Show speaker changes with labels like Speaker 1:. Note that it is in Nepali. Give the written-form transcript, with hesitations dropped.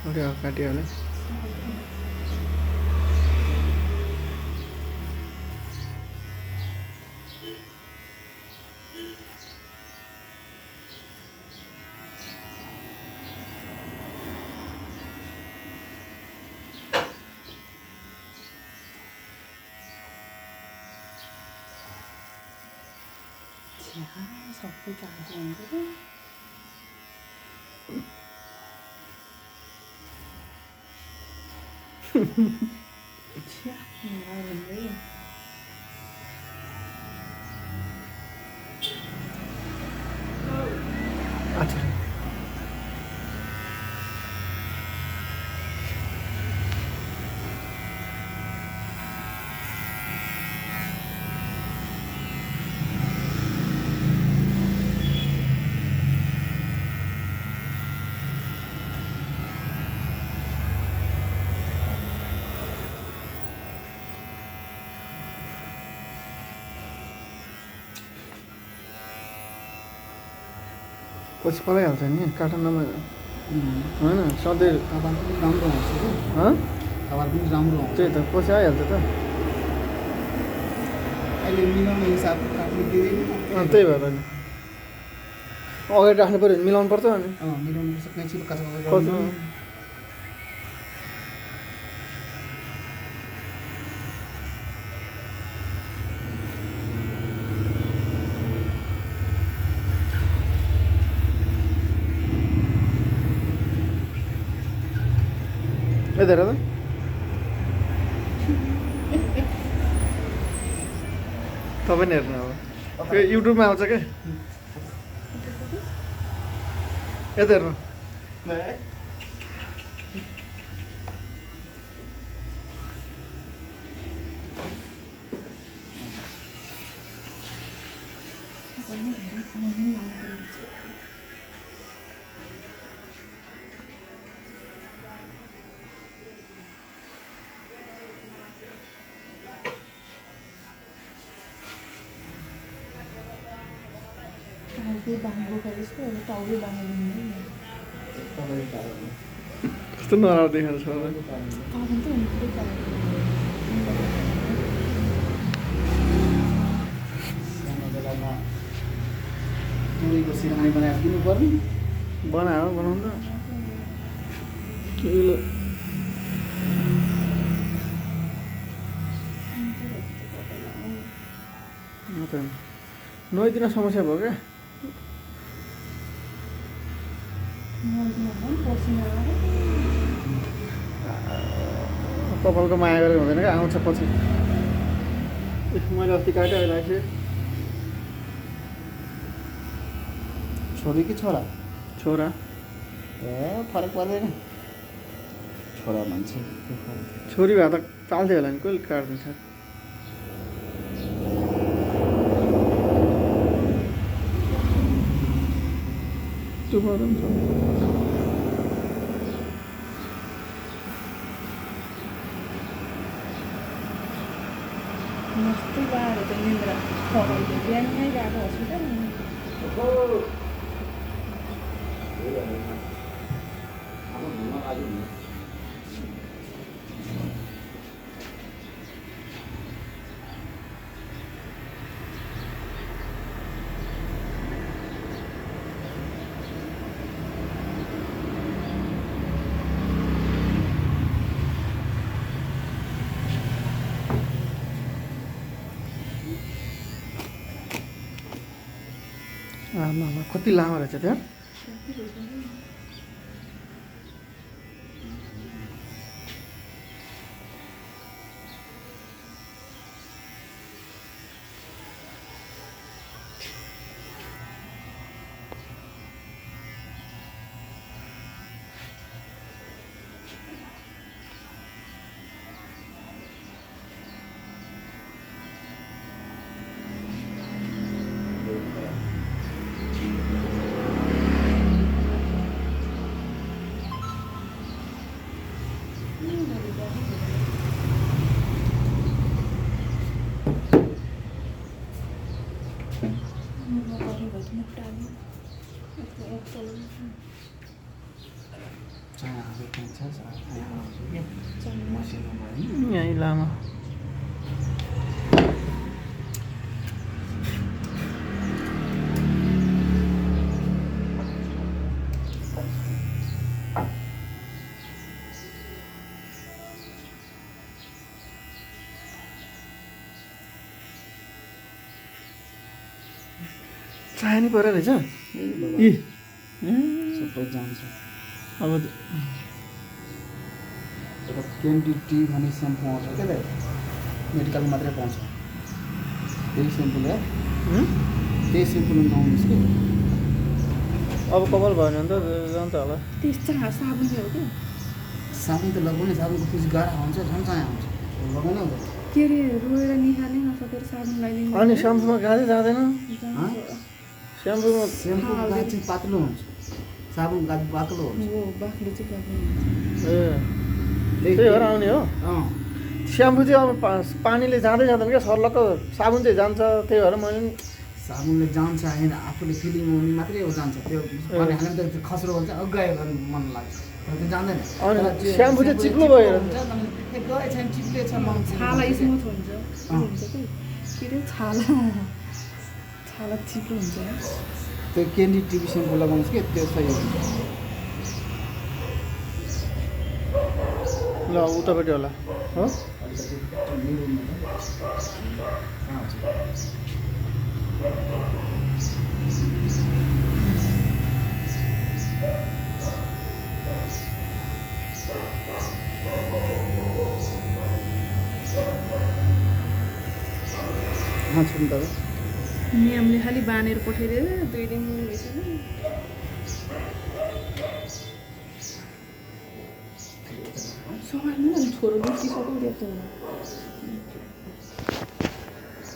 Speaker 1: अरे काटिहाल्यो
Speaker 2: सबै चाहन्छ हुन्छ
Speaker 1: अच्छा पछि पलाइहाल्छ नि काठमाडौँमा होइन सधैँ
Speaker 3: कपाल पनि राम्रो हुन्छ कि कपाल पनि राम्रो हुन्छ
Speaker 1: त्यही त पछि आइहाल्छ त
Speaker 3: अहिले मिलाउने हिसाबको काट्नु दिँदैन
Speaker 1: त्यही भएर नि अगाडि राख्नु पऱ्यो भने मिलाउनु पर्छ अनि
Speaker 3: मिलाउनु पर्छ पेन्सिल काँचो
Speaker 1: कति यता हेर त तपाईँ नि हेर्नु अब यो युट्युबमा आउँछ क्या यता हेर्नु कस्तो नराम्रो देखाएको छ
Speaker 3: बेलामा मुरीको सिरानी बनाएर दिनु पर्ने
Speaker 1: बनायो बनाउनु त किलो नुहाइदिन समस्या भयो क्या कपालको माया गरेको हुँदैन क्या आउँछ पछि मैले अस्ति काटेँ अहिले आइसक्यो
Speaker 3: छोरी कि छोरा
Speaker 1: छोरा
Speaker 3: ए फरक पर्दैन छोरा मान्छे
Speaker 1: छोरी भए त चाल्थ्यो होला नि कहिले काटिदिन्छ चुप
Speaker 2: मस्तै गाह्रो त निन्द्रा तपाईँले बिहानै गएको हस्पिटल
Speaker 1: आमा कति लामो रहेछ त्यहाँ
Speaker 3: चायाहरू पाउँछ मसिनो भयो
Speaker 1: यहीँ लामो चाया नि परेको रहेछ इ
Speaker 3: सबै जान्छ
Speaker 1: अब
Speaker 3: एउटा क्यान्डी टी भन्ने सेम्पू आउँछ क्या दाइ मेडिकल मात्रै पाउँछ त्यही सेम्पूले त्यही सेम्पूले नआउनुहोस् कि
Speaker 1: अब कपाल भएन भने त जान्छ होला
Speaker 2: त्यस चाहिँ साबुन हो कि
Speaker 3: साबुन त लगाउने साबुनको पुज गाह्रो हुन्छ झन् चाया हुन्छ लगाउन हुँदैन
Speaker 2: के अरे रोएर निकाल्नै नसकेर साबुन लगाइदिनु
Speaker 1: अनि स्याम्पूमा गाँदै जाँदैन स्याम्पूमा
Speaker 3: सेम्पू गाज चाहिँ पातलो हुन्छ साबुन गाज बाक्लो हुन्छ
Speaker 2: हो बाक्लो चाहिँ बाक्लो
Speaker 1: ए त्यही भएर आउने हो
Speaker 3: अँ
Speaker 1: स्याम्पू चाहिँ अब पानीले जाँदै जाँदैन क्या सर्लक्क साबुन चाहिँ जान्छ त्यही भएर मैले नि
Speaker 3: साबुनले जान्छ होइन आफूले फिलिङ हुने मात्रै हो जान्छ त्यो पानी हाल्यो भने त खस्रो हुन्छ गयो भने मन लाग्छ तर त्यो जाँदैन
Speaker 1: अनि
Speaker 3: तर त्यो
Speaker 1: स्याम्पू चाहिँ चिप्लो भयो हेर।
Speaker 3: हुन्छ ए गएछ नि चिप्ले छ मन
Speaker 2: छाला स्मुथ हुन्छ हुन्छ कि के अरे छाला चिप्लो हुन्छ
Speaker 3: त्यो क्यान्डी टिभी सेम्पू लगाउनुहोस् कि त्यो सही हुन्छ
Speaker 1: ल उतापट्टि होला हो
Speaker 3: छुट्टा
Speaker 2: नियमले खालि बाँधेर पठाइदिएर 2 दिन भइसक्यो सवालमा छोरो लुटिसक्यो